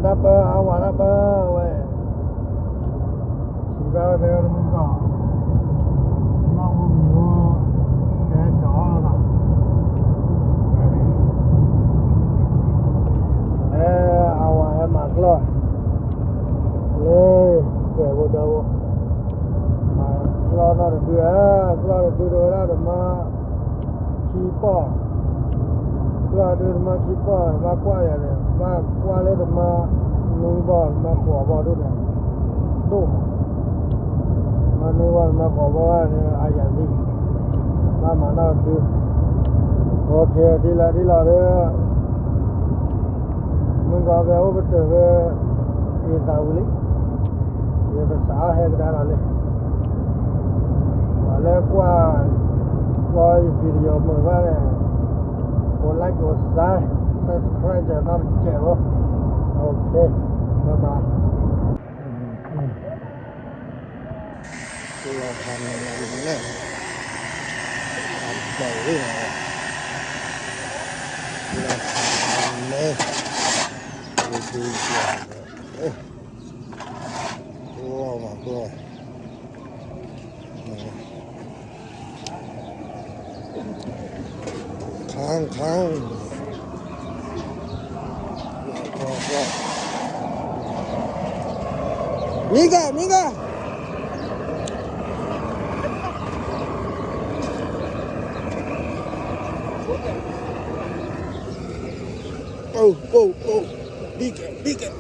တၢ်ပၢအဝၤတၢ်ပၢဝဲ, ထံၣ်ဘၣ်ဝဲဖဲတမုၢ်ကီၢ်, နီၢ်ဖိမံၤဖိ, ကဲဒီးလီၤ, ဖဲအဝၤဟဲမၤကျီၢ်, လၢ, ကဲဖိဒီဖိ, မၤကျီၢ်နီၢ်တဒုဧါ, ကျီၢ်တဒုတဝဲဒၣ်တမၢ ခံပီၢ်, ကျီၢ်ဒုတမၢခံပီၢ် ဘၣ်ကွၢ်ယၤန့ၣ် ဘၣ်ကွၢ်လၢတမၢနွံဘီၣ် တမၢဃိးဘီၣ်ဒိၣ်န့ၣ်, ဒိၣ်မး, တမၢနွံဘီၣ် တမၢဃိးဘီၣ်န့ၣ် အယၤသံ, ဘၣ်မၤနီၢ်တဒု, အိၣ်ခ့ ဒ်လဲၣ်ဒ်လဲၣ်ဒီး မုၢ်ကီၢ်ဖဲအိၣ်ပတုာ်ဖဲ အံသးဝံၤလံ, ယပစးဟဲကဒါဒီးလံ, ပှၤလၢကွၢ်, ကွၢ်ယ video မုာ်ဘၣ်န့ၣ်, ကိး like ကိး share, subscribe နီၢ်တစဲးဖိ, OK, bye bye. လီၤဖးန့ၣ်လီၤန့ၣ်, အဘၣ်ဝဲ, လီၤဖးန့ၣ်, လီၤမး, ခါခါ, Mika, Mika. Oh, oh, oh. Bigger, bigger.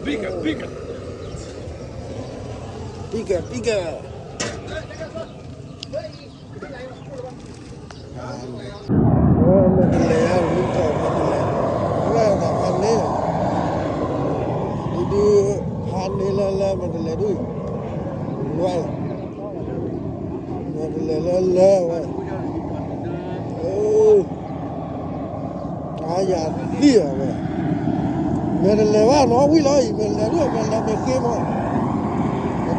Bigger, bigger. Bigger, bigger. မ့ၢ်တလဲၤဧါ မ့ၢ်ထီၣ်မ့ၢ်တလဲၤ, ဝဲဒၣ်ဖးန့ၣ်, ဒုးဒုး, ဖးန့ၣ်လၢလၢမ့ၢ်တလဲၤဒုး, ဝဲ, မ့ၢ်တလဲၤလၢလၢဝဲ, အၢ အါယၤသံအီၤဝဲ, မ့ၢ်တလဲၤဘၣ်နီၣ်ဝံၤလီၤအံၤ မ့ၢ်လဲၤဒုး မ့ၢ်လဲၤမ့ၢ်ဃ့မး,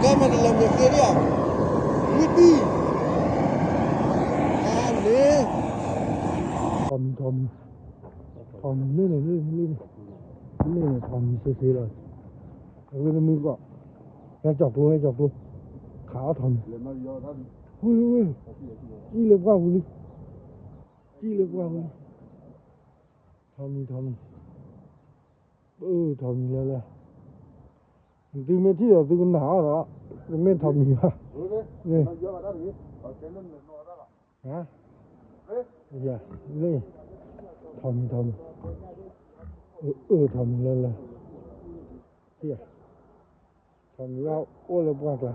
ကဲမ့ၢ်တလဲၤမ့ၢ်ဃ့ဒံးဧါ, ဝံၤဒံး, အါန့ၣ်, ထီၣ်မံၤထီၣ်မံၤ, ထီၣ်မံၤလၢန့ၣ်လၢန့ၣ်လၢန့ၣ်, လၢန့ၣ်ထီၣ်မံၤစ့စ့လီၤ, အဝဲတမုၢ်ကီၢ်, ဟဲကၠီၣ်ကျိ ဟဲကၠီၣ်ကျိ, ခးအီၣ်ထီၣ်မံၤ, ဝံၤဝံၤ, အံၤလၢပှၢ်ပူၤလံ, အံၤလၢပှၢ်ပူၤလံ, ထီၣ်မံၤထီၣ်မံၤ, အၢ ထီၣ်မံၤလၢလၢ, သုမ့ၢ်ထံၣ်ဒီးသုကနၣ်အီၤဒီး, တမ့ၢ်ထီၣ်မံၤဘၣ်, မ့ၢ်, မ့ၢ်, လၢ, ထီၣ်မံၤထီၣ်မံၤ, အၢ ထီၣ်မံၤလၢလၢ, ထီၣ်မံၤအိၣ်လၢပှၢ်ကျါ,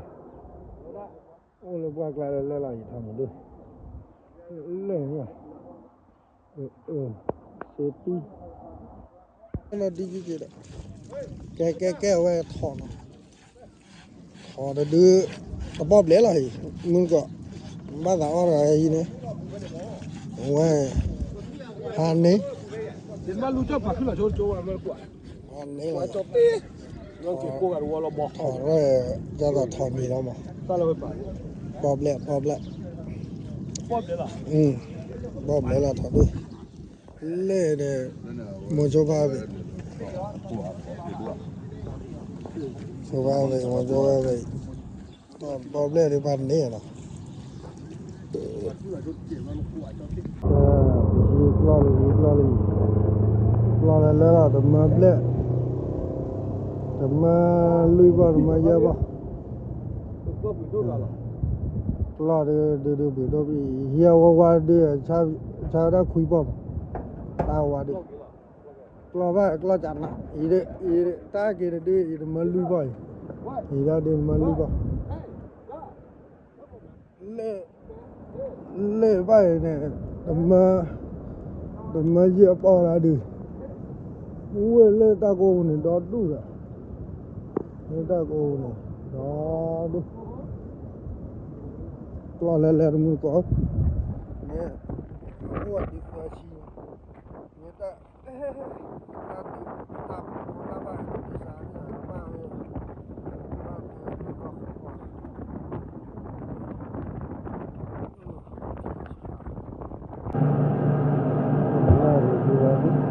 အိၣ်လၢပှၢ်ကျါလၢလၢလီၤအံၤ ထီၣ်မံၤဒိၣ်, လၢန့ၣ်, အၢ စ့တံၢ်, လီၤဒ်က့ၤဒီး, ကဲကဲကဲ အဝဲထီၣ်နီၤ, ထီၣ်တဒု, တဘီၣ်ဘျဲၣ်လီၤအံၤ, မုၢ်ကီၢ်, ဘၣ်သးအီၣ်တဂၤအံၤန့ၣ်, အဝဲ, ဟါန့ၣ် န့ၣ်လီၤ, ထီၣ်ရဲၣ်, ဒ်သိးထီၣ်မံၤလီၤမး, ဘီၣ်ဘျဲၣ် ဘီၣ်ဘျဲၣ်, ဘီၣ်ဘျဲၣ်လီၤထီၣ်ဒိၣ်, လဲၣ်ဒီး, မိၤဆိဖါဝဲ, ဆိဖါဝဲ မိၤဆိဖါဝဲ, ဘီၣ်ဘျဲၣ်ဒ်ဖါန့ၣ်လီၤ ယကျီၢ်လံ ယကျီၢ်လံ, ကျီၢ်လၢလၢလီၤ တမၢဘျဲၣ်, တမၢလွံၢ်ဘီၣ် တမၢယဲၢ်ဘီၣ်, ကျီၢ်ဒုးဒုးဒုးဘှံးဒိၣ်ဘှံး, ဟံၣ်အဝဲဝါဒုး, ဆါဝဲဒၣ်ခွံဘီၣ်မး, တၢ်ဝါဒုး, ကျီၢ်ဘၣ်ကျီၢ်ကနး, အံၤဒုး, တၢ်က့ၤတဒုး အံၤတမၢလွံၢ်ဘီၣ်အံၤ, အံၤဒၣ်ဒုးတမၢလွံၢ်ဘီၣ် လၢ, လၢဘၣ်အံၤန့ၣ်, တမၢ, တမၢယဲၢ်ဘီၣ်ဒၣ်ဒုး, ဝဲလၢတၢ်ကိးပူၤန့ၣ် ဒီဒူၣ်ဒီး, လၢတၢ်ကိးပူၤန့ၣ်, ဒီဒူၣ်, ကျီၢ်လဲၤလဲၤတမုၢ်တကိး, မ့ၢ်, အိၣ်ဝဲဒ်သိးဆံ, မ့ၢ်တၢ် တၢ်ဒုးတၢ်ပီးတၢ်ဘၣ်ဒုးစးန့ၣ် ဘၣ်ဝဲ, ဘၣ်ဝဲ, ဘၣ်ဝဲ,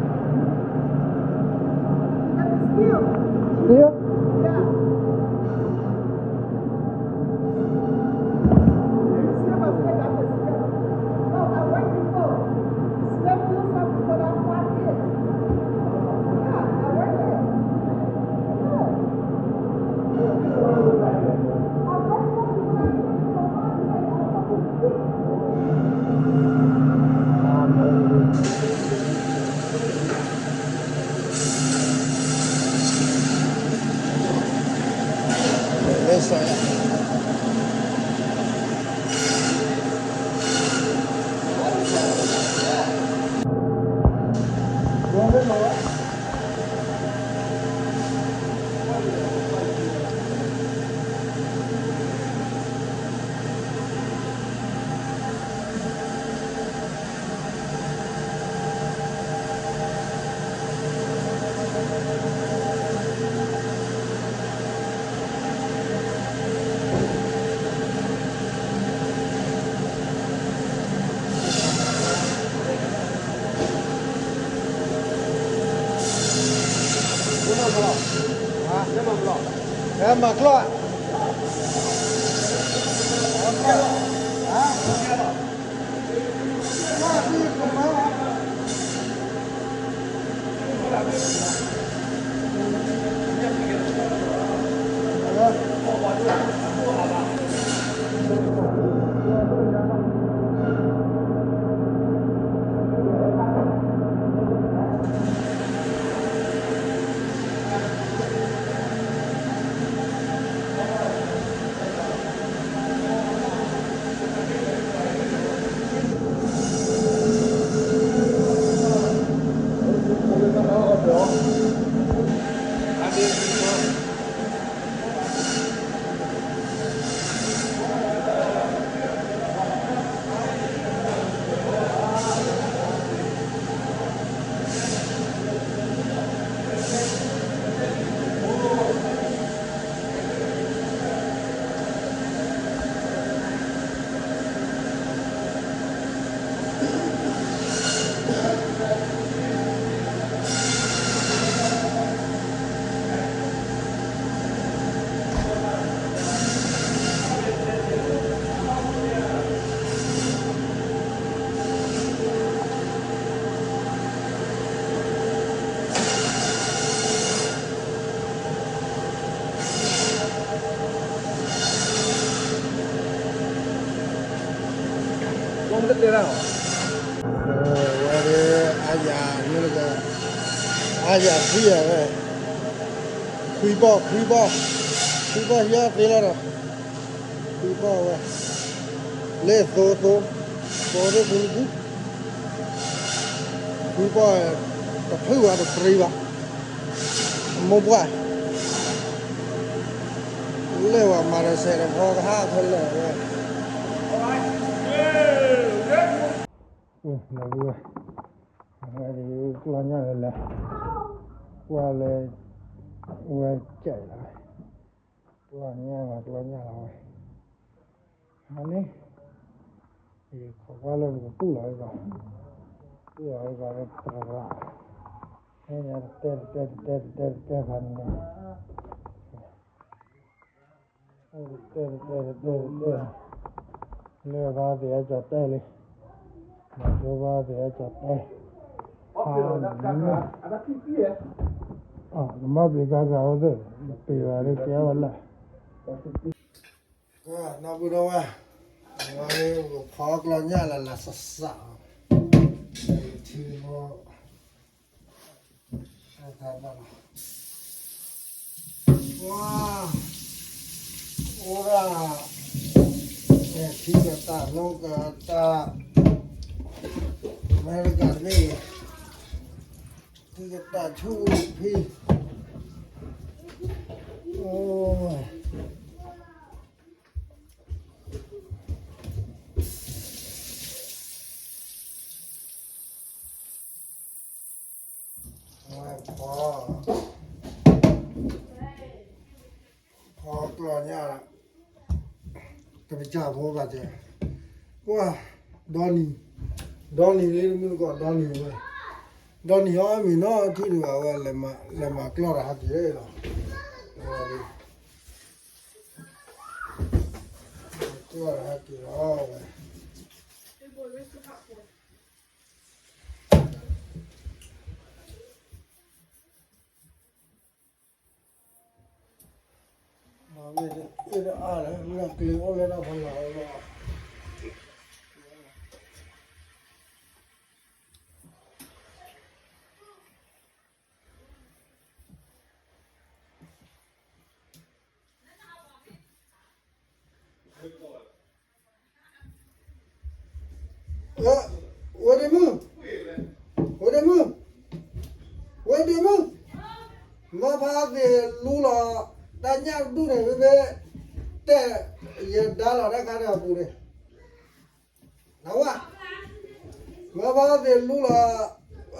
မၤကျီၢ် ဝဲဒၣ် အါယၤမ့ၢ်လၢက အါယၤခွံယၤဝဲ ခွံဘီၣ် ခွံဘီၣ် ခွံဘီၣ်ယဲၢ်သ့လီၤဒီး ခွံဘီၣ်ဝဲ လၢသိသိ သိသိလၢ ခွံဘီၣ် တဖုဘၣ်တပြံဘၣ် မိၢ်ပှၢ် လၢပှၤမၤတၢ်ဆဲးတဖီကဟးဖဲလဲၣ်ဝဲ ဝဲ ကျီညၣ်လၢလဲၤ ကွၢ်လၢ ဝဲကဲလီၤ ကျီညၣ်လီၤ ကျီညၣ်လီၤဝဲ အန့ၣ် ယခိးကွၢ်လၢပကတူၢ်လီၤအဂီၢ် တူၢ်လီၤအဂီၢ်လၢပရၤ ဟဲညါတတဲတတဲတတဲတတဲတတဲဖးန့ၣ် တတဲတတဲတတဲတတဲ လၢဘါသ့ၣ်အကၠီတဲလံ မၤဒိဘါသ့ၣ်အကၠီတဲ ဖးန့ၣ် ကမၣ်ပျံၤကါကါအိၣ်သ့ၣ် ပျံၤဘၣ်လၢကဲဝဲလၢ နီၢ်ပုၢ်ဒီဝဲၢ် ဝဲကဖီကျီညၣ်လၢလၢစးစး ထံ ဝါ အိၣ်ဒၣ် ထံကတၢ်နိကတၢ် အမဲရကၤတဘ့ၣ် ထံကတၢ်ဆူၣ်ဖံ အိ ဖီ ဖီကျီညၣ် တပစၢ်ဖိဘၣ်တဲ ကွၢ် ဒီနံၤ ဒီနံၤလံမုၢ်ကီး ဒီနံၤဝဲ ဒီနံၤအီၣ်မ့ၤနီၢ်ထံၣ်ဒံးဘၣ်ဝဲ လဲၤမၤကျီၢ်တၢ်ဟးက့ၤလီၤ ကျီၢ်တၢ်ဟးက့ၤလီၤဝဲ မ့ၢ်တအါလဲၣ် မ့ၢ်ကျ့အိၣ်လၢတၢ်ဖီလာ်လီၤ ဝဲဒမုၢ် ဝဲဒမုၢ် ဒါလီၤတၢ်ခါဒီးအပူၤန့ၣ်, နဝဲ, မ့ၢ်ဘၣ်သ့ၣ်လူလီၤ,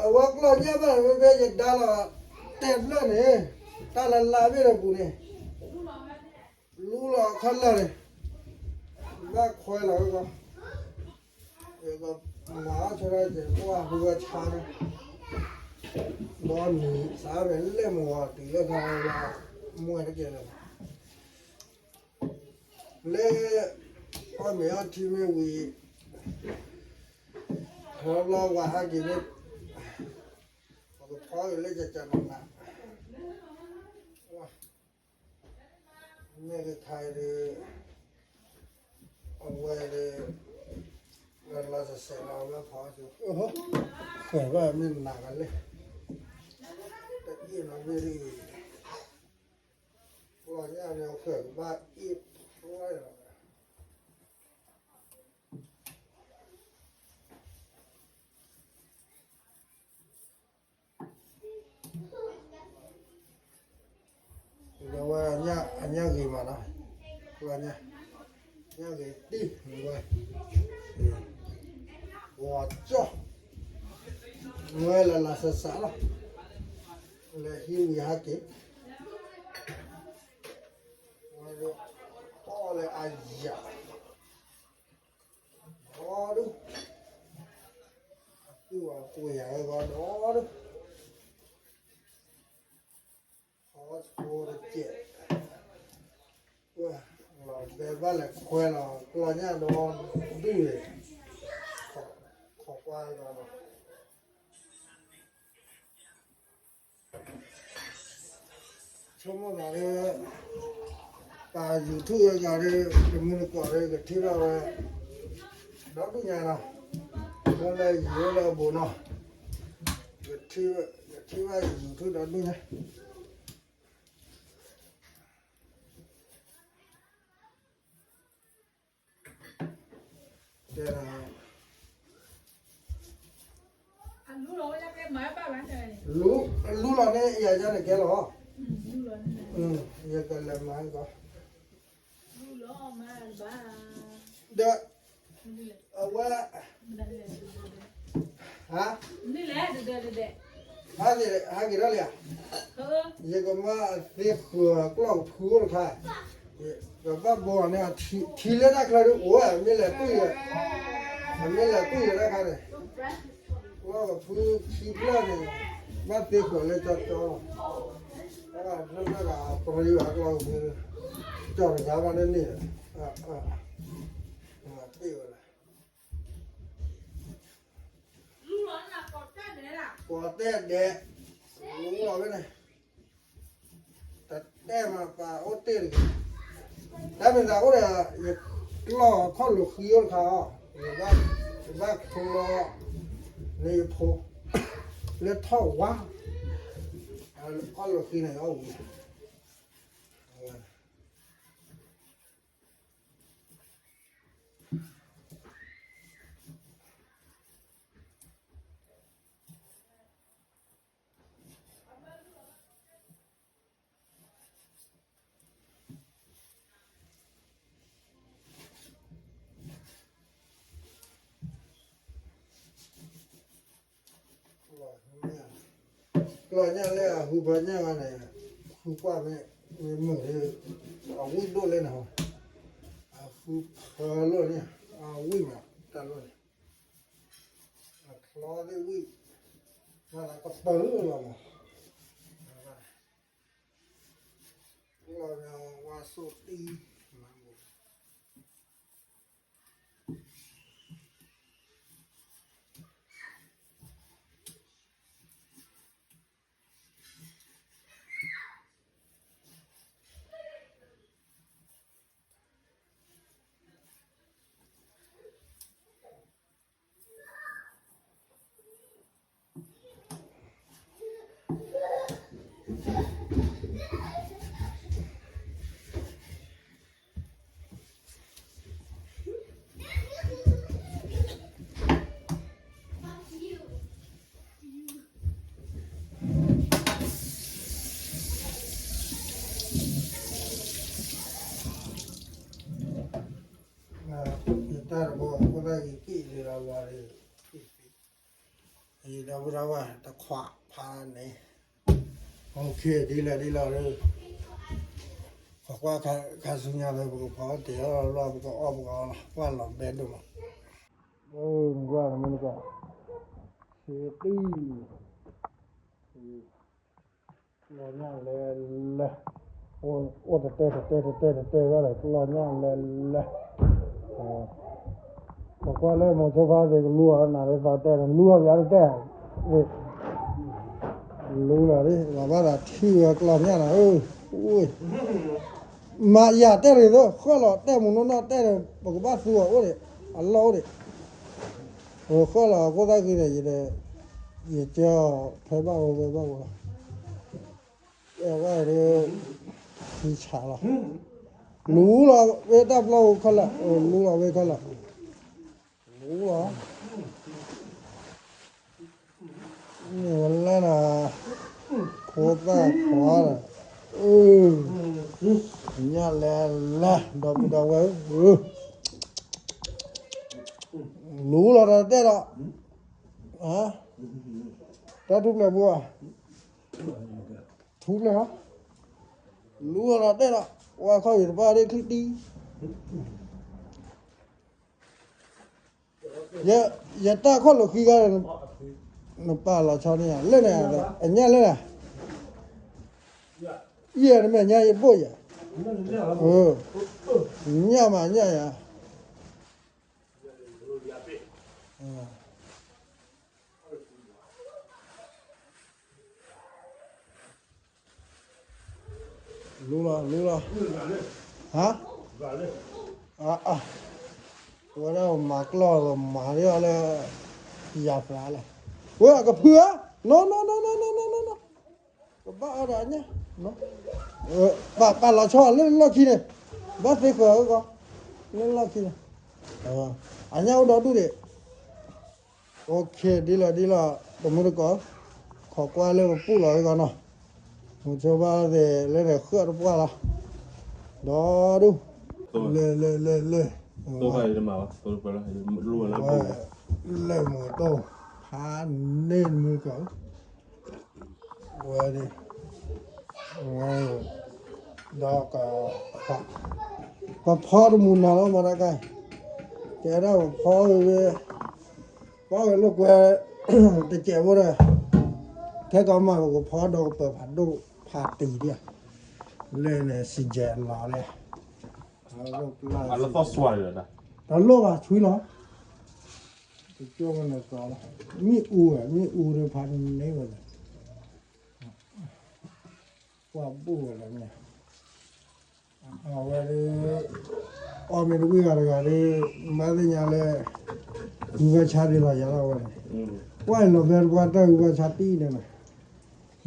အဝဲကျီၢ်ညၣ်ဘၣ်ဖဲဖဲယဒါလီၤ, တဲဖျၢၣ်န့ၣ်, တၢ်လၢလါဘ့ၣ်ဒီးပူၤန့ၣ်, လူလီၤခီလၢာ်န့ၣ်, ဘၣ်ခွဲလီၤဝဲကီး, မၤအီၣ်ဆိဒၣ်ကဲ ပှၢ်ဟူဝဲဆါန့ၣ်, ဒီးနံၤစးန့ၣ် လဲၣ်မၤဝဲတုၤလၢခါလၢ မွဲတကဲလၢၤ လၢ အီၣ်မ့ၤအီထံမ့ၢ်ဝံၤ, ဟီဘျီဝၤဟဲက့ၤန့ၣ်, ပကဖီက့ၤလၢကကနနး, မ့ၢ်ကခါအံၤဒီး, အဝဲဒီး, လီၤစဲးလီၤလၢဖီ, ဃဲၤဘၣ်မ့ၢ်နးကလဲၣ်, တအ့ၣ်လီၤမ့ၢ်ဒ်အံၤ, လီၤညၣ်န့ၣ်ဃဲၤကဘၣ်အ့ၣ်, ဝဲအညၣ်ဂ့ၤမးနီၤ, ဝဲညၣ်ဂ့ၤတံၢ်ဝဲ, ဂီၤကၠီၣ်, ဝဲလၢလၢစးစးလီၤ, လၢဟံးဝံၤဟဲက့ၤ, ဝဲလၢအယၤ ဒီဒူၣ်, အသူၣ်အကိၢ်ယၤဝဲဂီၤဒီဒူၣ်, ဟီဆိတကဲး, လီၤဘဲဘၣ်လဲၤခွဲလီၤကျီၢ်ညၣ်ဒီဒူၣ်န့ၣ်, ခိးကွၢ်လီၤ ဆိကမိၣ်သးလၢ ပာ် YouTube ဝဲဂၤဒီး တမုၢ်တကိးဒီး ကထံၣ်ဘၣ်ဝဲ ဒီဒူၣ်ညါနီၤ, မ့ၢ်လၢယံၤဝဲလၢအဘူးနီၤ, ကထံၣ်ဘၣ် YouTube ဒီဒူၣ်ညါ တဲဒၣ် လူလီၤန့ၣ် ယၤယၤန့ၣ်ကဲလီၤ, ယကလဲၤမၤကီး, ဒီး အဝဲ ဟါ ဟဲက့ၤထီၣ်လံဧါ, ယကမၤသ့ဃုာ်ကျီၢ်ကဖုအိၣ်တခါ, ကဘၣ်ဘီန့ၣ် ထံလၢတၢ်ချၢဒ်အိၣ်ဝဲ မ့ၢ်လဲၤကွံာ်, မ့ၢ်လဲၤကွံာ်ယတၢ်ခါန့ၣ်, ကျီၢ်ကဖုခံဖျၢၣ်န့ၣ် ဘၣ်သ့ဃုာ်လၢကၠီကၠီလီၤ, တၢ်ဘၣ်ဖျၢၣ်ဖျၢၣ်ဂၤ ပရံဂၤကျီၢ်ကဖု, ကၠီတဂၤဘၣ်တန့ၢ်, ဘ့ၣ်ဝဲလၢ ကိးတဲဒဲး, လီၤဝဲန့ၣ်, တတဲမၤပာ်အိၣ်တ့ၢ်တဂ့ၤ, တၢ်မ့ၢ်သးအိၣ်ဒီး ယကျီၢ်ခီၣ်လိာ်ဃံအိၣ်တခါအီၤ, ယဘၣ်ခူလီၤ, န့ၣ်ယဖိ, လၢထီၣ်ဝါ, ခီၣ်လိာ်ဃံန့ၣ်အီၣ်ဝံၤ ကျီၢ်ညၣ်လၢအဟူဘၣ်ညၣ်ဂၤန့ၣ်, ဃုကွၢ်မ့ၢ်, မ့ၢ်မုာ်လၢ, အဝံၣ်ဒိၣ်လၢန့ၣ်, အဃုဖၢလီၤန့ၣ်, အဝံၣ်မးတၢ်လီၤန့ၣ်, အချီသ့ၣ်ဝံၣ်, မၤသးကပၢၤလီၤမး, လီၤန့ၣ်ဝါဆိၣ်တံၢ်, ဝါဒီး ဒီပုၢ်ဒီဝဲၢ်တခွးဖးန့ၣ် OK ဒ်လဲၣ်ဒ်လဲၣ်ဒီး ပကွၢ်ခါဆူညါလၢပကဖီတ့ၢ်အီၣ်လီၢ် ပကအီၣ်ပကအီလီၤ ကွၢ်လီၤဘဲဒိၣ်မး မ့ၢ်ကွၢ်မ့ၢ်ကွၢ် ဆံတံၢ် လီၤညၣ်လဲၤလဲၤ အိၣ်တတဲတတဲတတဲတတဲဝဲဒီး လီၤညၣ်လဲၤလဲၤ ပကွၢ်လၢမိၤဆိဖါသ့ၣ်ကလူၤအီၤနၤလၢသးတဲန့ၣ် လူၤအီၤပျးတတဲ လူၤလီၤဒ် လီၤဘၣ်သးထံၣ်ဝဲကျီၢ်ညၣ်နၤဧၢ မၤယၤတဲတဂ့ၤသိး ဃၣ်လီၤတဲမူးနီၢ်နီၢ်တဲန့ၣ် ပကဘၣ်သူအီၤအိၣ်ဒံး အလီၢ်အိၣ်ဒံး ဃၣ်လီၤအဃိသတးက့ၤန့ၣ် ယ ယကၢဖဲဘၣ်ဝဲဝဲဘၣ်ဝဲလီၤ အဲဝဲဒၣ် ထံဆးလီၤ လူလီၤဝဲတၢ်ပျီဝဲခဲလၢာ် လူလီၤဝဲခဲလၢာ် လူလီၤ မ့ၢ်ဝဲလၢနၤ ဖိသၣ်ခွါဒီး ညၣ်လဲၤလဲၤ ဒီပုၢ်ဒီဝဲၢ် လူလီၤဒီးတဲဒီး တၢ်ထူၣ်ဖျဲးဖိဧါ ထူၣ်ဖျဲးဧါ လူလီၤဒီးတဲဒီး ဝါခီၣ်ယတပၢ်ဒ်ချံတံ ယတၢ်ခီၣ်လိာ်ဃံဂၤ နပာ်လီၤဆီန့ၣ် လၢန့ၣ် အညၣ်လၢန့ၣ် ယဲၢ်နမဲာ်ညါယဘိၣ်ယဲၢ် ညၣ်မးညၣ်ယဲၢ် လူလီၤ လူလီၤ ဟါ အါ အါ ဝဲဒၣ်မၤကျီၢ်မၤဒ်အီၤလၢ ယၤသးလဲၣ် ဝဲအကဖုဧါ နီၢ်နီၢ်နီၢ်နီၢ်နီၢ် ကဘၣ်အီၣ်ဒီးအညၣ် ပာ်လီၤဆီလၢလီၢ်ခံန့ၣ် ဘၣ်သ့ဃၢၤအဂီၢ် လၢလီၢ်ခံန့ၣ် အညၣ်အိၣ်ဒီဒူၣ်ဒံး OK ဒ်လဲၣ်ဒ်လဲၣ် တမူတကိး ခိးကွၢ်လၢပပူၢ်လီၤအဂီၢ်နီၤ မုဆိဘၣ်သ့ၣ်လၢန့ၣ်ဃၢၣ်တပှၢ်လီၤ ဒီဒူၣ် လၢလၢလၢလၢ လၢမုၢ်တိၢ် ဖးန့ၢ်တမူတကိး ဝဲဒၣ် ဝဲ ဒီးက ပဖီတမူနီၤလီၤမတၤကါ ကဲဒၣ်ပဖီဝဲ ဖီဝဲလိာ်ကွဲ တစဲးဖိဒီး ခဲကီမးပကဖီဒီးကပၢၤဖးဒိၣ်ဖးတံၢ်ဒၣ် လၢန့ၣ်စံးကဲးလီၤလဲၣ် တလိၣ်ဘၣ်ဆွံလီၤ တကၠိဝဲန့ၣ်ကီးလီၤ မ့ၣ်အူဝဲ မ့ၣ်အူဒီးဖးန့ၢ်ဝဲလဲၣ် ကွၢ်ဘူၣ်ဝဲလၢမ့ၢ် အဝဲဒၣ် အီၣ်မ့ၢ်တဝံၣ်ဂၤတဂၤဒီး ဘၣ်သ့ၣ်ညါလၢ ဂုၢ်ဘၣ်ဆါဒ်လီၤယၤလီၤဝဲန့ၣ် ကွၢ်လီၤဖဲတပှၢ်တၢ်ဂုၢ်ဘၣ်ဆါတံၢ်န့ၣ် ဒီးနံၤ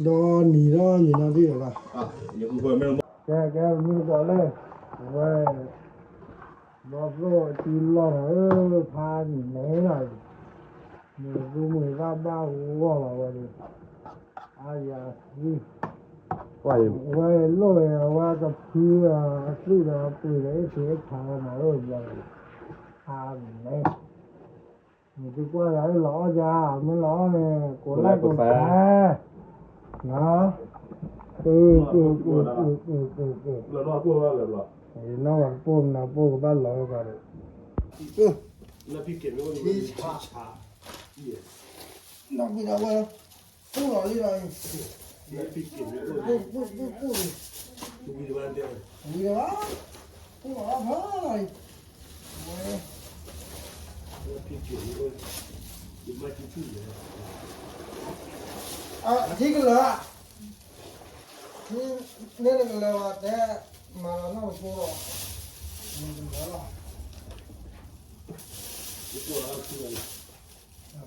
ဒီးမံၤနီၤဒ်လီၤ ကဲကဲမုၢ်ကီးလၢ ဝဲ ဒီးသိၣ်အစုလီၢ်ထီၣ်ဧၢ ဖးန့ၣ်လီၤ မ့ၢ်သူမ့ၢ်သးဘၣ်ဂီၢ်လီၤဝဲဒီး အါယၤသံ ဝဲလိၣ်ဝဲအဝဲကဖုအသူၣ်ဒီးပှ့ၤဒီးအ့ၣ်သ့ၣ်ခးလီၤမးဧၢ ဘျီဒီး ဖးန့ၣ် နသုကွၢ်ယၤလီၤအီၣ်ယၤ မ့ၢ်လီၤအီၣ်န့ၣ် ကိးlikeကိးshare နီၤ အ့ၣ် နီၢ်ဂၤတပိၢ်မနၤပိၢ်ကဘၣ်လီၤဝဲဘၣ်ဒီး နီၢ်ဘံၣ်ဒီးဝဲ ပူၢ်လီၤလံဒီး ပူၢ်ပူၢ်ပူၢ်ပူၢ် ဝံၤဒီးဘၣ် ပူၢ်လီၤဘၣ်ဖးလီၤအံၤ အထံကလၢာ် ထံန့ၣ်တကလၢာ်ဘၣ်တဲ မၤလီၤနီၢ်တဖိလီၤ မၤလီၤ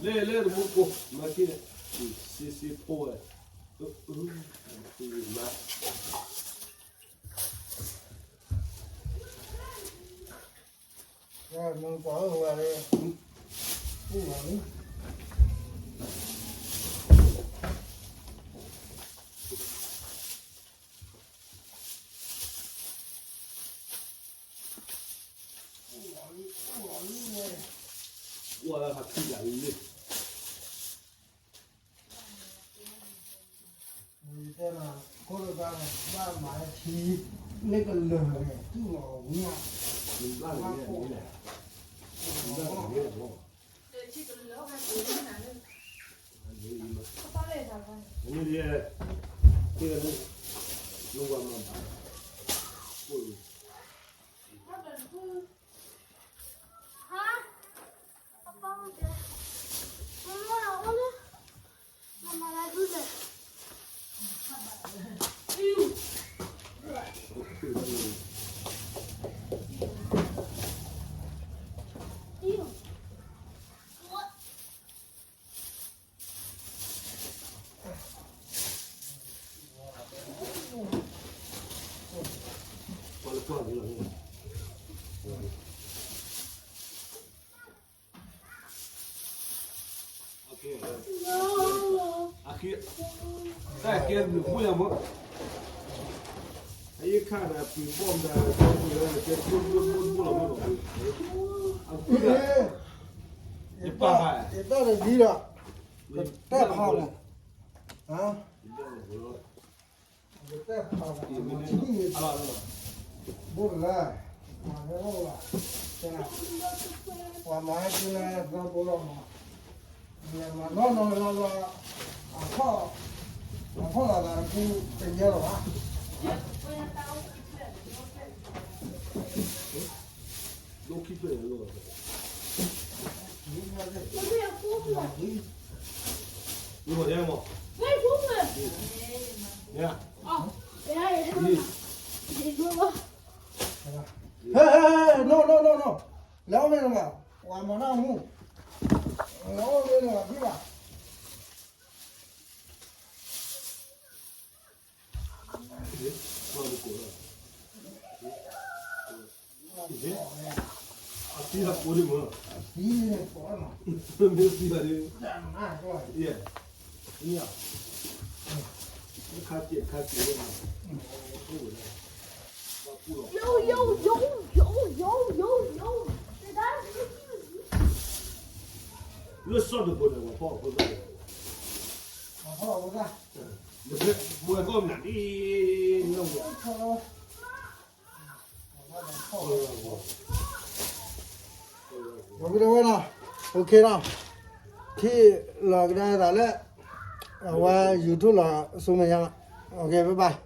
လဲၤလဲၤတမူတကိး မၤက့ၤန့ၣ် စ့စ့ဖိဝဲ မၤ မုၢ်ပှၢ်အိၣ်ဝဲလၢ အိၣ်ဝဲလံ အိၣ်ဝဲလံ အိၣ်ဝဲလံဝဲ အိၣ်ဝဲလၢဖး ယၤလံ တဲလီၤ ခိၣ်တဂၤဘၣ်မၤထံ လၢကလၢာ်န့ၣ် တူၢ်လီၤဝံၤ ဘၣ်န့ၣ် ဘၣ်န့ၣ် အဃိ တၢ်ကဲဘျုးဖှိၣ်ယၤမး အယခါဒီးပှ့ၤဘီၣ်မတၤ ကဲဘျုးလၢကဲဘျုးဘျုးဘျုးလီၤမး အဃိ ယပာ် ယတၢ်တဒ်ဒီး တၢ်ဖးမး ယတၢ်ဖးမး ဘိၣ်တဂၤ မၤဝဲအိၣ်ဘၣ် တဲနၤ ပှၤမၤဟဲက့ၤလၢသီဘိလီၤမး မၤနီၢ်နီၢ်လီၤလီၤ အခီၣ် အခီၣ်လီၤသးတပူၤတညါလီၤဘၣ် ဒိၣ်ခံဖျၢၣ်န့ၣ်လီၤ မ့ၢ်ဝဲဒၣ်မး ဟဲ ဟဲ ဟဲ no no no no လဲၤအီၣ်မ့ၢ်နမး ပှၤမၤတၢ်မူ လဲၤအီၣ်မ့ၢ်နမး ဖံဘၣ် အသံလီၤကိးဒံးမး အသံလီၤကိးမး မ့ၢ်သံလီၤဒံး ယဲ ခါစ့ၢ်ခါစ့ၢ်လီၤ လၢစီၣ်တဘိန့ၣ် ပှၤဖီၣ်အဖိသၣ် ပှၤဖီၣ်အဖိသၣ် ပှၤဖီၣ်မနုၤဒ် နီၢ်ဝဲ ဒီပုၢ်ဒီဝဲၢ်နီၤ OK နီၤ ထံၣ်လီၤကဒါသးလၢ အဝဲ YouTube လီၤ ဆူမဲာ်ညါ OK bye bye